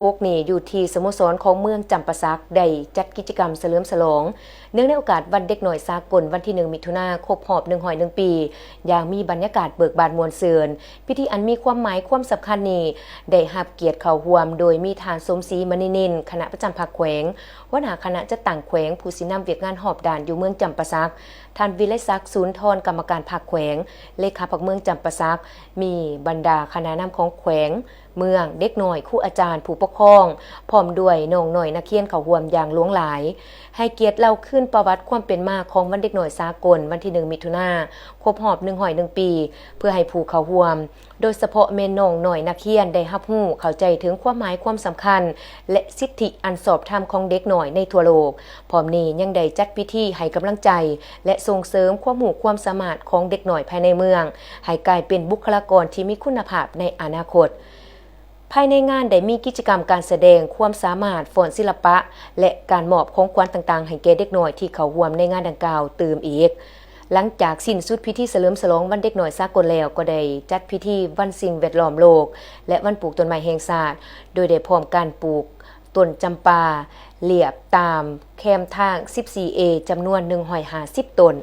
ຫົກນີ້ ຢູ່ທີ່ສະໂມສອນຂອງເມືອງຈຳປາສັກ ໄດ້ຈັດກິດຈະກຳສະເຫຼີມສະຫຼອງ ເນື່ອງໃນໂອກາດວັນເດັກນ້ອຍສາກົນ ວັນທີໜຶ່ງ ມິຖຸນາ ຄົບຮອບ ໜຶ່ງຮ້ອຍໜຶ່ງປີ ຢ່າງມີບັນຍາກາດເບີກບານມ່ວນຊື່ນ. ພິທີອັນມີຄວາມໝາຍຄວາມສຳຄັນນີ້ ໄດ້ຮັບກຽດເຂົ້າຮ່ວມໂດຍມີທ່ານ ສົມສີ ມະນີນິນ ຄະນະປະຈຳພັກແຂວງ, ຫົວໜ້າຄະນະຈັດຕັ້ງແຂວງ, ຜູ້ຊີ້ນຳວຽກງານຮອບດ້ານຢູ່ເມືອງຈຳປາສັກ, ທ່ານ ວິໄລສັກ ສູນທອນ ກຳມະການພັກແຂວງ, ເລຂາພັກເມືອງຈຳປາສັກ, ມີບັນດາຄະນະນຳຂອງແຂວງ, ເມືອງ, ເດັກນ້ອຍ, ຄູອາຈານ, ຜູ້ປົກຄອງ, ພ້ອມດ້ວຍນ້ອງນ້ອຍນັກຮຽນເຂົ້າຮ່ວມຢ່າງຫຼວງຫຼາຍ, ໃຫ້ກຽດເລົ່າຄືນປະຫວັດຄວາມເປັນມາຂອງວັນເດັກນ້ອຍສາກົນ ວັນທີໜຶ່ງ ມິຖຸນາ ຄົບຮອບ ໜຶ່ງຮ້ອຍໜຶ່ງປີ ເພື່ອໃຫ້ຜູ້ເຂົ້າຮ່ວມ ໂດຍສະເພາະແມ່ນນ້ອງນ້ອຍນັກຮຽນ ໄດ້ຮັບຮູ້ເຂົ້າໃຈເຖິງຄວາມໝາຍຄວາມສຳຄັນ ແລະ ສິດທິອັນຊອບທຳຂອງເດັກນ້ອຍໃນທົ່ວໂລກ. ພ້ອມນີ້ຍັງໄດ້ຈັດພິທີໃຫ້ກຳລັງໃຈ ແລະ ສົ່ງເສີມຄວາມຮູ້ຄວາມສາມາດຂອງເດັກນ້ອຍພາຍໃນເມືອງ ໃຫ້ກາຍເປັນບຸກຄະລາກອນທີ່ມີຄຸນນະພາບໃນອະນາຄົດ. ພາຍໃນງານໄດ້ມີກິດຈະກຳການສະແດງຄວາມສາມາດ, ຟ້ອນສິລະປະ ແລະ ການມອບຂອງຂວັນຕ່າງໆ ໃຫ້ແກ່ເດັກນ້ອຍທີ່ເຂົ້າຮ່ວມໃນງານດັ່ງກ່າວຕື່ມອີກ. ຫຼັງຈາກສິ້ນສຸດພິທີສະເຫຼີມສະຫຼອງວັນເດັກນ້ອຍສາກົນແລ້ວ, ກໍໄດ້ຈັດພິທີວັນສິ່ງແວດລ້ອມໂລກ ແລະ ວັນປູກຕົ້ນໄມ້ແຫ່ງຊາດ, ໂດຍໄດ້ພ້ອມການປູກຕົ້ນຈຳປາລຽບຕາມແຄມທາງ ສິບສີ່ເອ ຈຳນວນ ໜຶ່ງຮ້ອຍຫ້າສິບຕົ້ນ.